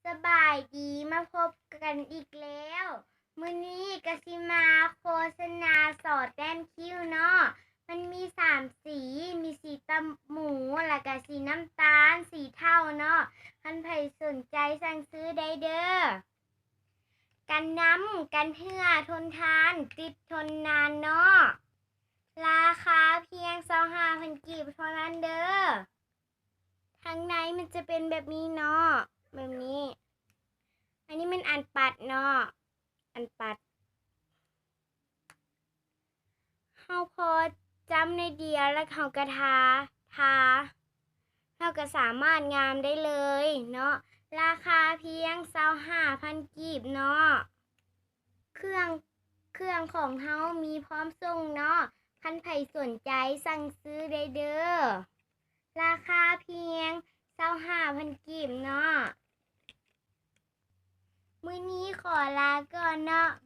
ສະບາຍດີ ມາພົບກັນອີກແລ້ວ. ມື້ນີ້ກະຊິມາໂຄສະນາສໍແຕ້ມຄິ້ວເນາະ. ມັນມີສາມສີ, ມີສີຕຳໝູ ແລ້ວກະສີນ້ຳຕານ, ສີເທົາເນາະ. ຄັນໃຜສົນໃຈສັ່ງຊື້ໄດ້ເດີ້. ກັນນ້ຳ, ກັນເຫື່ອ, ທົນທານ, ຕິດທົນນານເນາະ. ລາຄາພຽງຊາວຫ້າພັນກີບເທົ່ານັ້ນເດີ້. ທາງໃນມັນຈະເປັນແບບນີ້ເນາະ, ແບບນີ້. ອັນນີ້ແມ່ນອັນປັດເນາະ, ອັນປັດ. ເຮົາພໍຈ້ຳໜ້ອຍດຽວ ແລ້ວເຮົາກະທາ, ທາ, ເຮົາກະສາມາດງາມໄດ້ເລີຍເນາະ. ລາຄາພຽງຊາວຫ້າພັນກີບເນາະ. ເຄື່ອງ, ເຄື່ອງຂອງເຮົາມີພ້ອມສົ່ງເນາະ. ຄັນໃຜສົນໃຈສັ່ງຊື້ໄດ້ເດີ້. ລາຄາພຽງຊາວຫ້າພັນກີບເນາະ. ມື້ນີ້ຂໍລາກ່ອນເນາະ.